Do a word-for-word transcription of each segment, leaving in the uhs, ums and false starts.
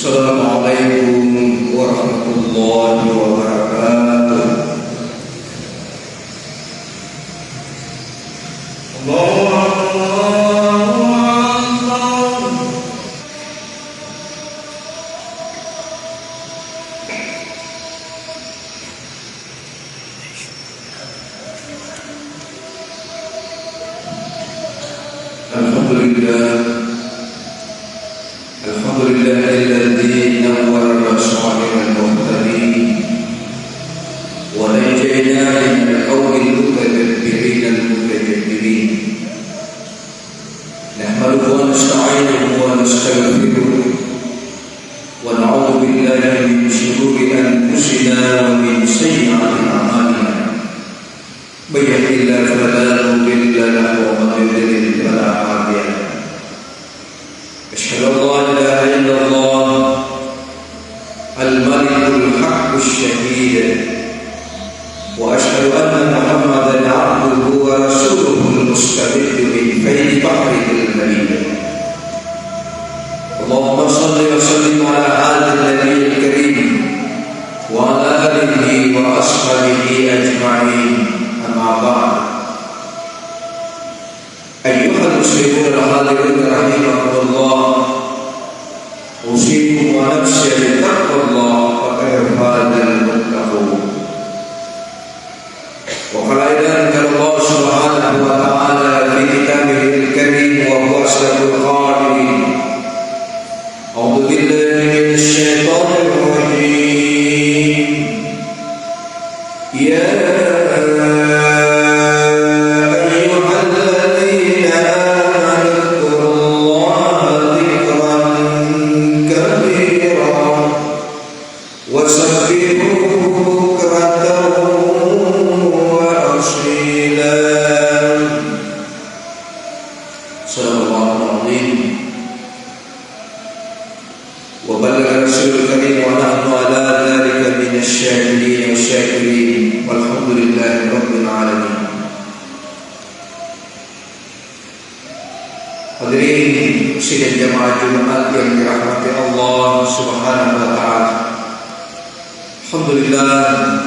السلام عليكم ورحمة الله وبركاته. الله أكبر، الله أكبر. الحمد لله. الحمد لله الذي نور بصائر المهتدين ونجينا من القوم المتكبرين المتجبرين. نحمده ونستعينه ونستغفره ونعوذ بالله من شرور أنفسنا ومن سيئات أعمالنا. من يهد الله فلا مضل له ومن يضلل فلا هادي له. أشهد أن لا إله إلا الله الملك الحق الشهيد، وأشهد أن محمدا عبده ورسوله المستمد من فيض بحره المجيد. اللهم صل وسلم على هذا النبي الكريم وعلى آله وأصحابه أجمعين. أما بعد. أيها المسلمون الحاضرون رحمكم الله، أوصيكم ونفسي بتقوى الله، فقد فاز المتقون. وقال أيضا، قال الله سبحانه وتعالى في كتابه الكريم وهو أصدق القائلين: أعوذ بالله من الشيطان الرجيم. يا أيها الذين آمنوا اذكروا الله ذكرا كثيرا وسبحوه بكرة وأصيلا. صدق الله العظيم. وبلغ رسول الكريم ونحن على ذلك من الشاهدين والشاكرين والحمد لله رب العالمين. Hadirin sidang jamaah Jumat yang dirahmati Allah Subhanahu wa Ta'ala. Alhamdulillah,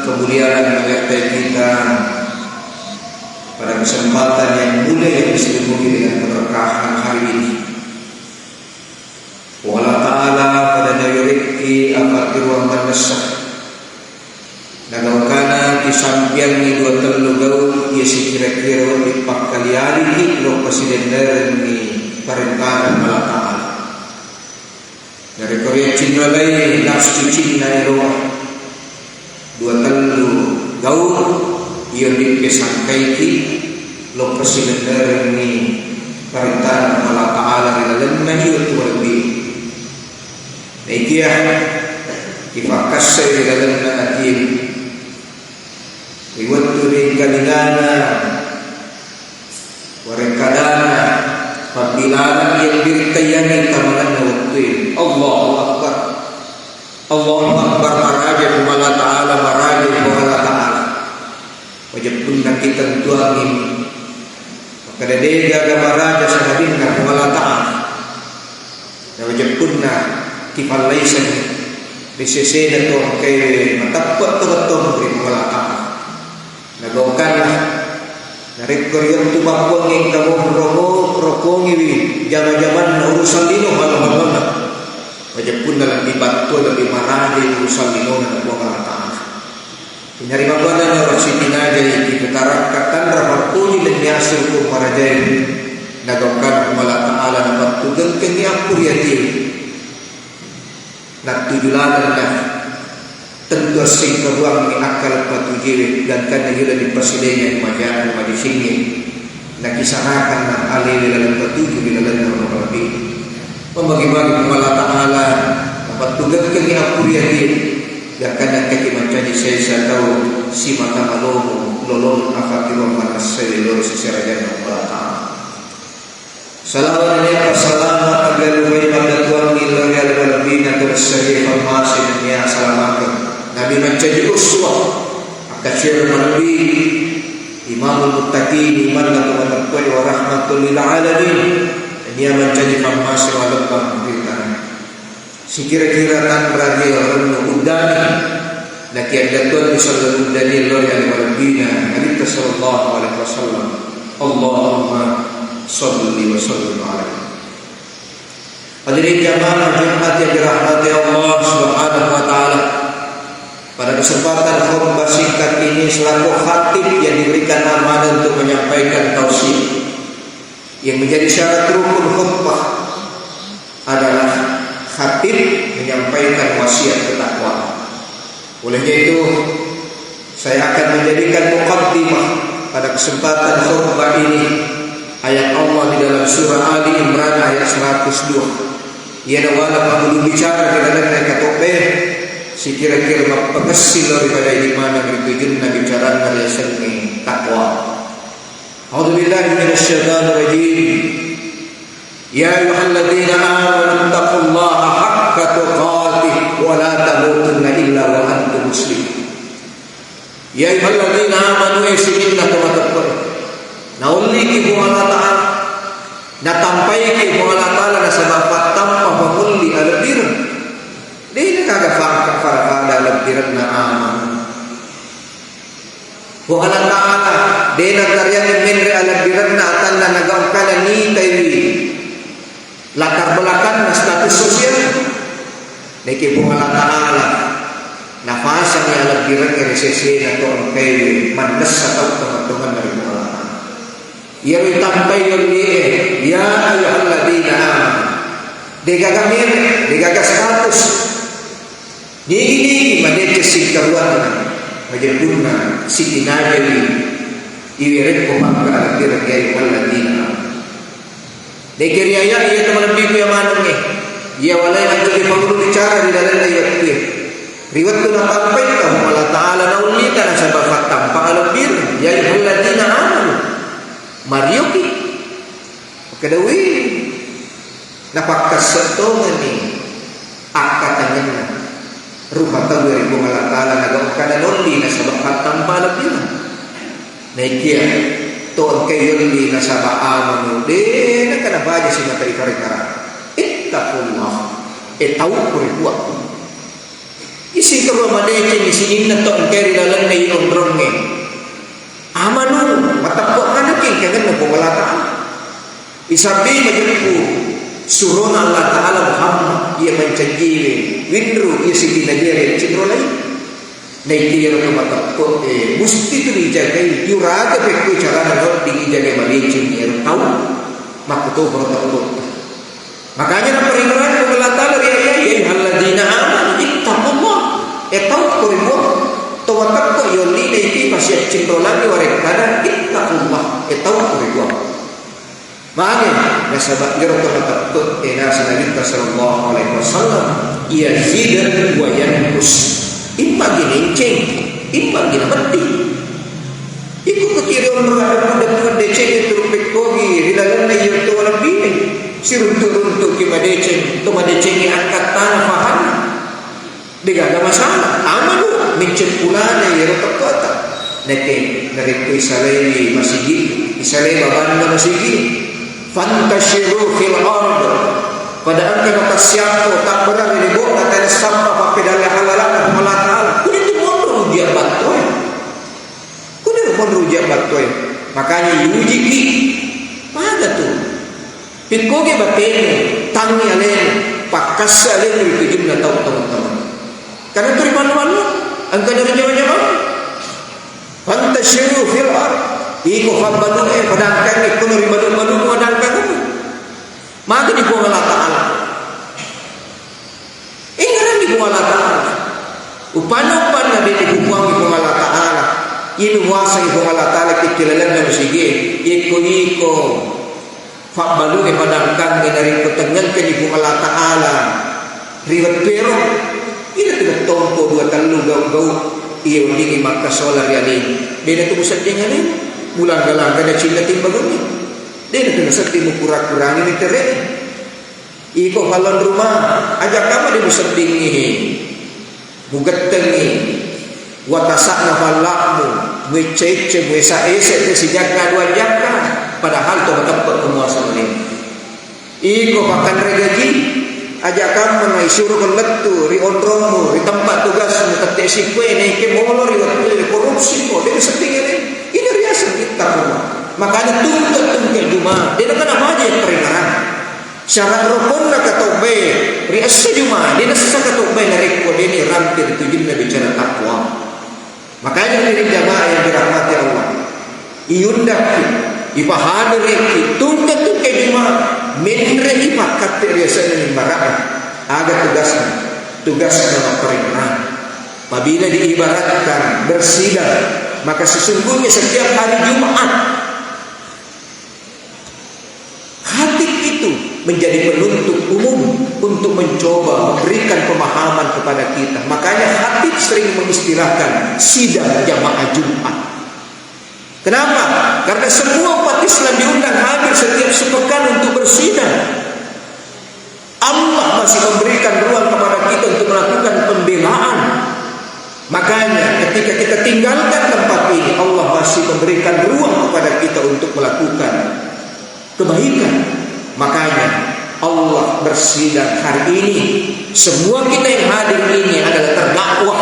kemuliaan menyertai kita pada kesempatan yang mulia yang diselimuti dengan keberkahan hari ini. Puang Allah Ta'ala pada nawerekki apattiruang mannessa. Nagaukana kisampiangngi dua tellu gau iya sikira-kira wedding pakkali-aliki lo pasidennerengngi parentana Allah Ta'ala. Narekko riyaccinragai nafsu cinna eroa, dua tellu gau iya dipesangkaiki lo pasidennerengngi parentana Allah Ta'ala ri lalenna iya tu lebbi. Naikia ipakkassai ri lalenna atie. Ri wettu ringkalingana, warekkadana, pabbilana yang diritaiyangi tamananna wettue. Allahu Akbar. Allahu Akbar, maraja Puang Allah Ta'ala, maraja Puang Allah Ta'ala. Wajeppunna kita tentuangi. Makkeda de gaga maraja sangadinna Puang Allah Ta'ala. Nawajeppunna kifallaisengngi ri sesena to engkae mateppe' to bettuanna ri Puang Allah Ta'ala. Nagaukanna narekko ri wettu pappuangnge engka monro-monrokongiwi jama-jamanna urusan lino mano-manonna. Wajeppunna lebbi battua, lebbi maraja urusan linona Puang Allah Ta'ala. Inarimaguanna naro sitinajai kiputarakka tanra mappoji nennia sirukung marajae. Nagaukan Puang Allah Ta'ala napattugengkengngi appuri atie. Nattuju lalenna tentu assingkabuangngi akkala patujuewe, gangkanna yolo dipasilengi majana majisingnge. Nakisarakanna alewe laleng patuju ri lalenna mapalebbi. Mabagi-bagi Puang Allah Ta'ala napattugekkengngi appuri atie, gangkanna engkaki mancaji saisa tau simata malomo lolong afatiruang mannessai loro siserajanna Puang Allah Ta'ala. Salawat nennia passalama aga lupai maddatuangngi lao ri ale malebbina tu nassai fammase nennia salamakeng. Nabi mancaji uswa. Akkasiwiang malebbi Imamul Muttaqin, imanna to mateppe'e, wa rahmatul lil alamin, nennia mancaji fammase malebbang ri tana. Sikira-kira tanra ri lalenna uddani, nakiaddatuanni selleng uddani lao ri ale malebbina Nabitta sallallahu alaihi wasallam. Allahumma salli wa sallim alaihi. Hadirin jamaah Jumat yang dirahmati Allah Subhanahu wa Ta'ala, pada kesempatan khutbah singkat ini, selaku khatib yang diberikan amanah untuk menyampaikan tausiah, yang menjadi syarat rukun khutbah adalah khatib menyampaikan wasiat ketakwaan. Olehnya itu, saya akan menjadikan mukaddimah pada kesempatan khutbah ini, ayat Allah di dalam surah Ali Imran ayat seratus dua. Iyana wala pangulu bicara di dalam mereka tope, sikira-kira mappangessi lao ri pada ini mana ri tujunna bicaranna riasengnge takwa. A'udzubillahi minasyaitonirrajim. Ya ayyuhalladzina amanu taqullaha haqqa tuqatih wa la tamutunna illa wa antum muslimun. Ya ayyuhalladzina amanu, e sininna to mateppe, naolliki Puang Allah Ta'ala, natampaiki Puang Allah Ta'ala nasaba pattampa pangulli alebbireng. De' nagaga fangka pada-pada alebbirenna amanu. Puang Allah Ta'ala de' nakkariangngi menre alebbirenna atanna nagaukana nitaiwi latar belakanna status sosial. Neke Puang Allah Ta'ala nafasangi alebbirengnge ri sesena to engkaiwi mannessa tau tomatoanna ri Puang Allah Ta'ala. Iyaro itampai yollie, ya ayyuhalladzina amanu. Degaga mere, degaga status. Nigi-nigi madeceng singkaruanna, majeppunna sitinajai iwerekko makkada kira ya ayyuhalladzina amanu. Deke riaya iya to malebbiku iya manengnge. Iya walai antu dipangulu bicara ri lalenna iwettue. Ri wettu natampai tau Allah Ta'ala naullita nasaba fattampa alebbireng. Ya ayyuhalladzina amanu. Marioki. Makkedai, napakkassettongenni akkatangenna rupa tau ri Puang Allah Ta'ala nagaukana nolli nasaba fattampa alebbireng. Naikia to engkai yolli nasaba amanu de' nakana baja simata ikarikara. Ittaqullah. E tau kuri kuat. Isi kerua madeceng sininna to engkai ri lalenna i onrongnge. Amanu, mateppe' manekki engkangenna Puang Allah Ta'ala. Isabbi majeppu surona Allah Ta'ala Muhammad iya mancajiwe winru iya sitinajai cinrolai. Naiki iyaro mateppe' e musti tu dijagai, yuraga pekko carana wedding ijagai madeceng iyaro tau makkutoparo teppe'. Makanya naperingerang Puang Allah Ta'ala ri ayat, ya ayyuhalladzina amanu ittaqullah. E tau ko ri Puang, to mateppe' yolli naiki pasiaccinrolangi warekkada ittaqullah. E tau ko ri Puang. Magi nasaba iyaro to mateppe' e naseng Nabitta sallallahu alaihi wasallam, yazid wa yanqus. Imma gi nenceng, imma gi nameddi. Iko kekiri onro ada muda tuan deceng itu rupekkogi ri lalenna iya to lebbine. Siruntu-runtu ki madeceng, to madecengi angkat tanah pahanna. Degaga masalah, amanu menceng pulana iyaro teppeta. Neke narekko isalai masigi, isalai babanna masigi. Fantashiru fil ard. Pada engka natassiappo tabberang ri bo'na tana sappa pappedalle halalana Allah Ta'ala. Kulitu monro ujian battoe. Kuniro monro ujian battoe. Makanya iujiki. Maga tu. Pikkogi batemu, tangi alemu, pakkasse alemu ri tujunna tau tomatoa. Karena tu ri malu-malu, engka dari jama-jama. Fantashiru fil ard. Iko fabbalu e padangkangi, kono ri malu-malu padangkangi. Maka di Puang Allah Ta'ala. Ingerang di Puang Allah Ta'ala. Upanna-upanna de' dipupuangngi Puang Allah Ta'ala. Iyami muasangi Puang Allah Ta'ala kekkilalenna musige. Iko-iko fabbalu e padangkangi narekko tengngengkani Puang Allah Ta'ala ri wettuero. Ina tu tompo dua tellu gau-gau iya weddingi makkasola ri alena. De' natu musedding alena. Mulangga-langga na cinna timbangengngi. De' natu nasedding mukura-kurangi metere. Iko fallonruma, aja kamma de' museddingngi, mugettengngi, watasa'na falla'mu, muecce-ecce, muesa-ese, te sijakka dua jakka, padahal to mateppe' ko muaseng alena. Iko fakanre gaji, Aja' kamma na isuro ko lettu ri onrongmu, ri tempat tugasmu, tette' sikkue, naike molo ri wettu korupsi ko, de' sedding ede. Ini riaseng itta ko. Makanya tungke-tungke Juma, de' nakana baja paringerang. Syarat rukun na katobbe, ri esso Juma, de' nasessa katobbe narekko de' ni rampe ri tujunna bicara takwa. Makanya, hadirin jamaah yang dirahmati Allah, iundakki, ipahadiriki, tungke-tungke Juma, menre ipakkatte riasenna mimbara'e. Aga tugasna? Tugasna mapparingerang. Apabila diibaratkan bersidang, maka sesungguhnya setiap hari Jumat, khatib itu menjadi penuntut umum untuk mencoba memberikan pemahaman kepada kita. Makanya khatib sering mengistilahkan sidang jamaah Jumat. Kenapa? Karena semua umat Islam diundang hadir setiap sepekan untuk bersidang. Allah masih memberikan ruang kepada kita untuk melakukan pembelaan. Makanya, ketika kita tinggalkan tempat ini, Allah masih memberikan ruang kepada kita untuk melakukan kebaikan. Makanya, Allah bersidang hari ini. Semua kita yang hadir ini adalah terdakwa.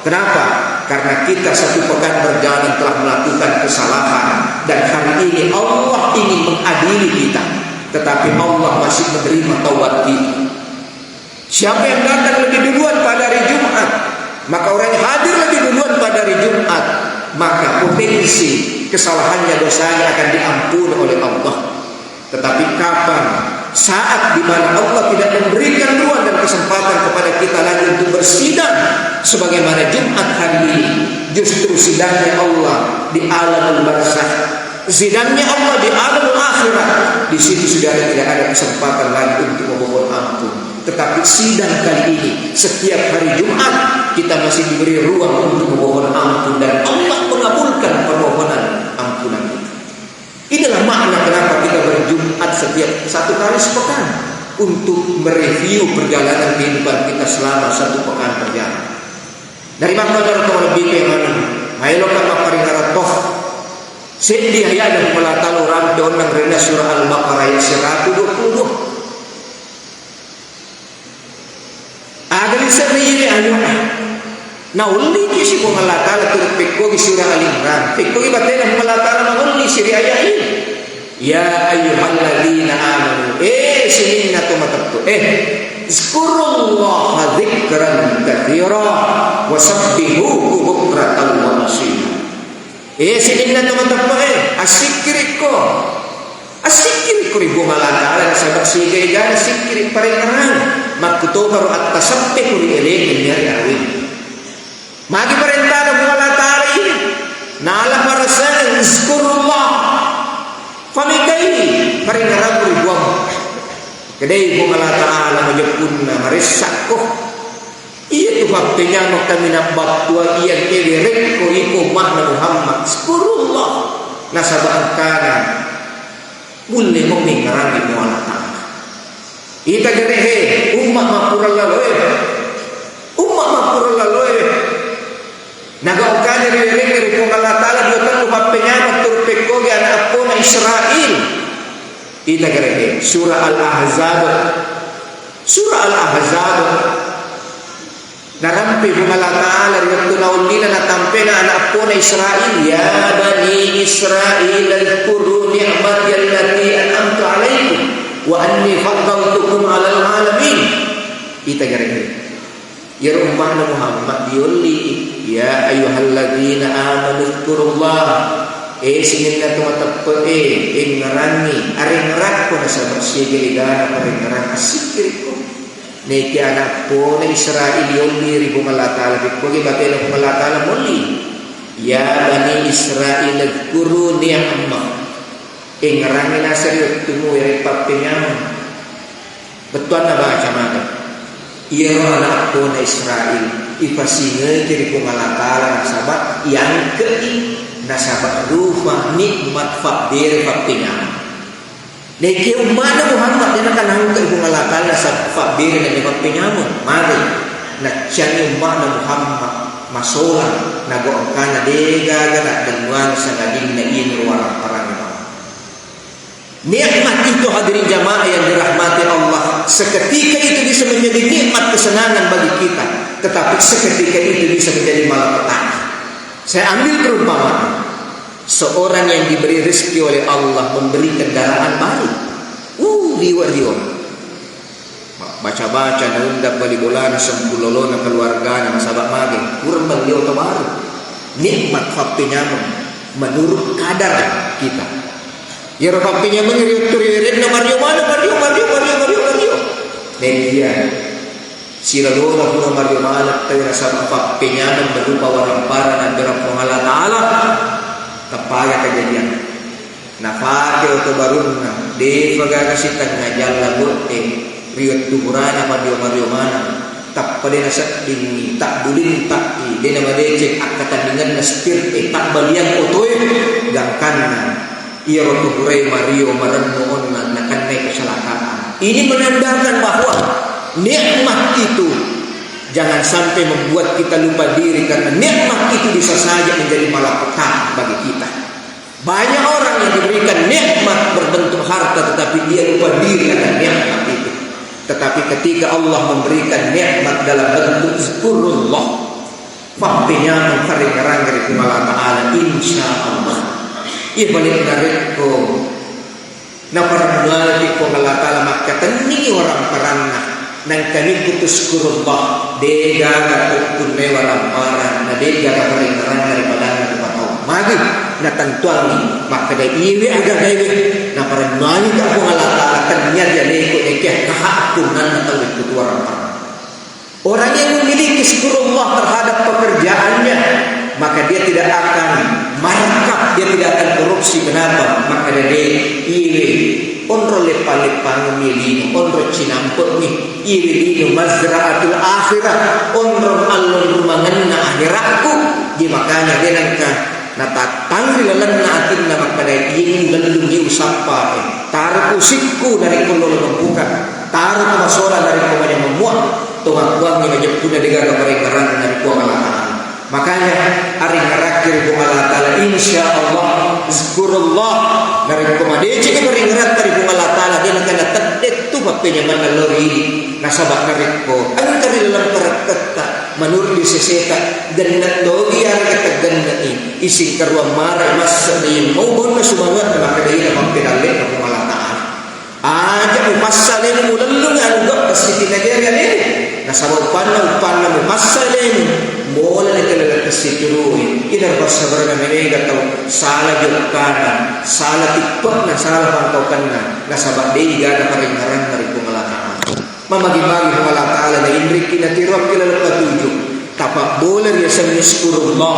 Kenapa? Karena kita satu pekan berjalan telah melakukan kesalahan. Dan hari ini Allah ingin mengadili kita. Tetapi Allah masih menerima taubat kita. Siapa yang datang lebih duluan pada hari Jumat, maka orang yang hadir lebih duluan pada hari Jumat, maka potensi kesalahannya, dosanya akan diampuni oleh Allah. Tetapi kapan, saat di mana Allah tidak memberikan ruang dan kesempatan kepada kita lagi untuk bersidang sebagaimana Jumat hari ini, justru sidangnya Allah di alamul barzakh. Sidangnya Allah di alamul akhirat. Di situ, saudara, tidak ada kesempatan lagi untuk memohon ampun. Tetapi sidang kali ini, setiap hari Jumat, kita masih diberi ruang untuk memohon ampun dan Allah mengabulkan permohonan ampunan kita. Inilah makna kenapa kita berjumat setiap satu kali sepekan, untuk mereview perjalanan kehidupan kita selama satu pekan berjalan. Dari makna, saudara, tau lebbi ke mana? Maelo kan mapparingarang toh. Seddi ayat dari Allah Ta'ala urampe onnang rena surah Al-Baqarah ayat seratus dua puluh dua. Aga lise'na iyede aya'e. Naulli ki si Puang Allah Ta'ala turu pekkogi surah Ali Imran. Pekkogi batena Puang Allah Ta'ala, naulli si ri aya'e. Ya ayyuhalladzina amanu, eh, sininna to mateppe, eh, zkurullaha dzikran katsira wa sabbihuhu bukratan wa asila. Eh, sininna to mateppe, eh, assikkirikko. Assikkirikko ri Puang Allah Ta'ala, nasaba siega-egana sikkiri parengngerang. Makkutoparo attasabbeku ri elengenna ri awe. Magi parentana Puang Allah Ta'ala ini? Nala parasai, zkurullah. Famegai parengngerang ri Puang. Kedai Puang Allah Ta'ala majeppunna maressakko. Iyatu pappenyameng kaminang battua iya kewe rekko iko umma'na Muhammad. Zkurullah. Nasaba engkana mulle mo mengngerangi Puang Allah Ta'ala. Ita gere he, umma mappura laloe. Umma mappura laloe. Naga engkana riwerengngi ri Puang Allah Ta'ala dua tellu pappenyameng turu pekkogi ana appona Israil. Ita gere he, surah Al-Ahzab. Surah Al-Ahzab. Narampe Puang Allah Ta'ala ri wettu naullina natampena ana appona Israil, "Ya bani Israil, dzkuru ni'mati allati an'amtu alaikum wa anni faddaltukum alal alamin." Ita gere he. Iyaro umma'na Muhammad diolli, "Ya ayyuhalladzina amanu dzkurullah." Eh, sininna to mateppe'e, engngerangngi, arengngerakko nasaba siega-egana parengngerang assikkirikko. Naekiya ana appona Israil yolli ri Puang Allah Ta'ala, pekkogi batena Puang Allah Ta'ala molli. Ya bani Israil, dzkuru ni'mah. Engngerangngi naseng ri wettumu ere pappenyameng. Bettuanna baca maka. Iyaro ana appona Israil, ipasingeki ri Puang Allah Ta'ala nasaba yangke'i, nasaba rupa nikmat fabbere pappenyameng. Naekiya umma'na Muhammad, de naka nangke Puang Allah Ta'ala nasaba fabbere na de pappenyameng. Magi nacciani umma'na Muhammad masolang, nago engkana de gaga naddennuang sangadinna iyaro warang-parang. Nikmat itu, hadirin jamaah yang dirahmati Allah, seketika itu bisa menjadi nikmat kesenangan bagi kita, tetapi seketika itu bisa menjadi malapetaka. Saya ambil perumpamaan. Seorang yang diberi rezeki oleh Allah membeli kendaraan baru. Uh, riwa-riwa. Baca-baca na unda bali bolana sempulolona keluargana nasaba mage kurang beli oto baru. Nikmat fappenyameng menurut kadar kita. Iyaro fappenyameng ri wettu riwerenna mario maneng, mario, mario, mario, mario, mario. Nekia silalona pura mario maneng tau nasaba fappenyameng berupa warampara nabbera Puang Allah Ta'ala. Teppaga kejadian. Napake oto barunna, defa gaga sitengnga jang labo'e ri wettu purana mario-mario maneng. Tappa de naseddingngi, tabbulinta'i, de namadeceng akkatandingenna setir e, tabbaliang otoe, gangkanna iyaro tu purai mario marennu onna nakennai kecelakaan. Ini menandakan bahwa nikmat itu jangan sampai membuat kita lupa diri, karena nikmat itu bisa saja menjadi malapetaka bagi kita. Banyak orang yang diberikan nikmat berbentuk harta, tetapi dia lupa diri akan nikmat itu. Tetapi ketika Allah memberikan nikmat dalam bentuk zikrullah, fappenyameng, parengngerang ri Puang Allah Ta'ala, insya Allah. Iya balik narekko naparennuangki Puang Allah Ta'ala makkatenningi waramparanna. Nangkami putus kurubah, degaga tukkunne warampara, na degaga parengngerang ri padanna rupa tau. Magi natentuangi makkeda iwe agagaewe, naparennuangi ka Puang Allah Ta'ala, tennia rialeko nekia kaha akkunnanna tau itu warampara. Orang yang memiliki syukurullah terhadap pekerjaannya, maka dia tidak akan markap, dia tidak akan korupsi. Kenapa? Maka dia iwe onro leppa-leppangemmi lino, onro cinampe'mi, iwe lino mazra'atul akhirah, onro allonrumangenna akhiratku. Jadi makanya dia nengka natattang ri lalenna atinna makkeda, iye lellung iye usappa, eh, taruku sikku narekko lolo membuka, taruku masola narekko manyameng mua, to makkuangngi majeppunna degaga parengngerang ri Puang Allah Ta'ala. Makanya, arengngerakki ri Puang Allah Ta'ala, insya Allah, zikrullah, narekko madeceng parengngerang ri Puang Allah Ta'ala, de nengka natedde tu pappenyamenna lao ri idi. Nasaba narekko engka ri laleng parekketta, menurut di seseta, genne togi arega teggenne'i, ising karuang mara masse de mau bonna sumanget, maka de na mappedallena Puang Allah Ta'ala. Aja mupassai alemu mulellung anu gappa siti najari alemu. Nasaba uppanna, uppanna mupassai alemu, mole na kelele kessiturui. Ina passabarana merega tau sala jokkana, sala tippe'na, sala pangkaukenna. Nasaba de gaga parengngerang ri Puang Allah Ta'ala. Mamagi-magi Puang Allah Ta'ala na inrikki na tiroakki laleng patuju. Tapabbola riasengnge syukurullah.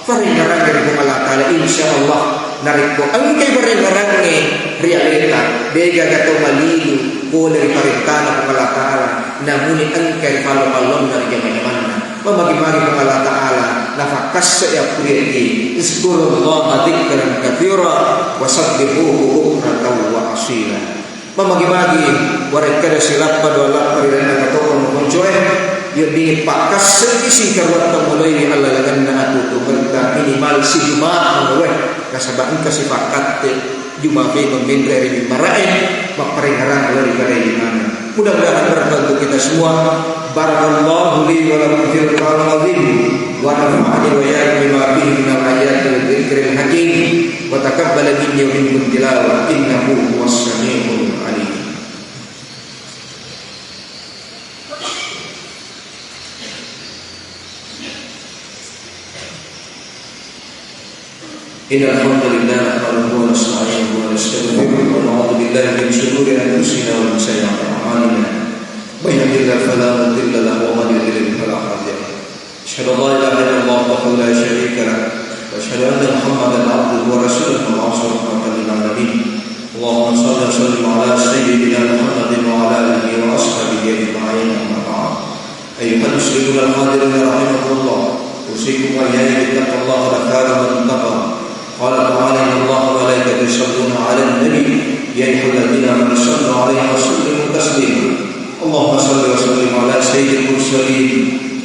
Parengngerangnge ri Puang Allah Ta'ala, insya Allah narekko engkai parengngerangnge ri aleta, degaga tau malilu pole ri parentana Puang Allah Ta'ala, namuni engkai ri pallo-pallonna ri jama-jamanna. Mamagi-magi Puang Allah Ta'ala nafakkasse'i appuriakki, "Izkurullaha dzikran katsira wa sabbihuhu bukratan wa asila." Mamagi-magi, warekkada silappa dua lappa ri lalenna katokko makoncoe, weddingngi pakkasse'i singkaruatta moloiwi allalengenna atu tumetta minimal sijuma moloe, nasaba engka sipakkatte juma fema menre ri mimbara'e, mapparengngerang lao ri karaeng limanna. Mudah-mudahan berkah untuk kita semua. Barakallahu li wa lakum fil Qur'anil azim, wa nafa'ani wa iyyakum bima fihi minal ayati wa dzikril hakim, wa taqabbala minni wa minkum tilawah, innahu huwas samiul alim. إن الحمد لله نحمده ونستعينه ونستغفره ونعوذ بالله من شرور أنفسنا ومن سيئات أعمالنا. من يهد الله فلا مضل له ومن يضلل فلا هادي له. أشهد أن لا إله إلا الله وحده لا شريك له، وأشهد أن محمدا عبده ورسوله المبعوث رحمة للعالمين. اللهم صل وسلم على سيدنا محمد وعلى آله وأصحابه أجمعين، أما بعد. أيها المسلمون الحاضرون رحمكم الله، أوصيكم وإياي بتقوى الله تعالى والتقى. قال تعالى: إن الله وملائكته يصلون على النبي، يا أيها الذين آمنوا صلوا عليه وسلموا تسليما. اللهم صل وسلم على سيد المرسلين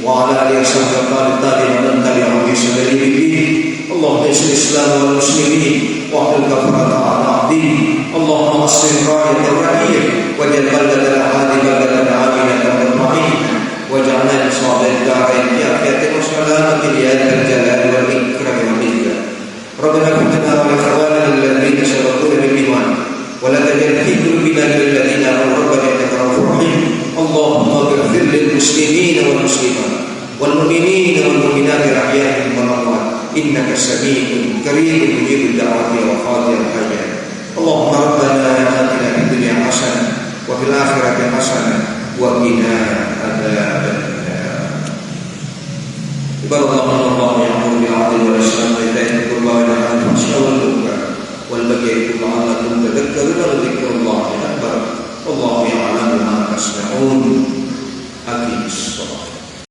وعلى آله وصحبه وآل الطاهرين ومن تبعهم بإحسان إلى يوم الدين. اللهم انصر الإسلام والمسلمين. واحلل كفارة على عبدي. اللهم أصلح غاية الرعية واجعل بلدتنا هذه بلدة آمنة مطمئنة واجعلنا من صالح الدارين في عافية وسلامة يا ذا الجلال والإكرام والعزة. ربنا اغفر لنا ولإخواننا الذين سبقونا بالإيمان ولا تجعل في قلوبنا غلا للذين آمنوا ربنا إنك رؤوف رحيم. اللهم اغفر للمسلمين والمسلمات والمؤمنين والمؤمنات الأحياء منهم والأموات إنك سميع قريب مجيب الدعوات يا قاضي الحاجات. اللهم ربنا آتنا في الدنيا حسنة وفي الآخرة حسنة وقنا عذاب النار. عباد الله، إن الله يأمر بالعدل والإحسان وإيتاء ذي القربى وينهى عن الفحشاء والمنكر والبغي يعظكم لعلكم تذكرون، ولذكر الله أكبر. والله يعلم ما تصنعون.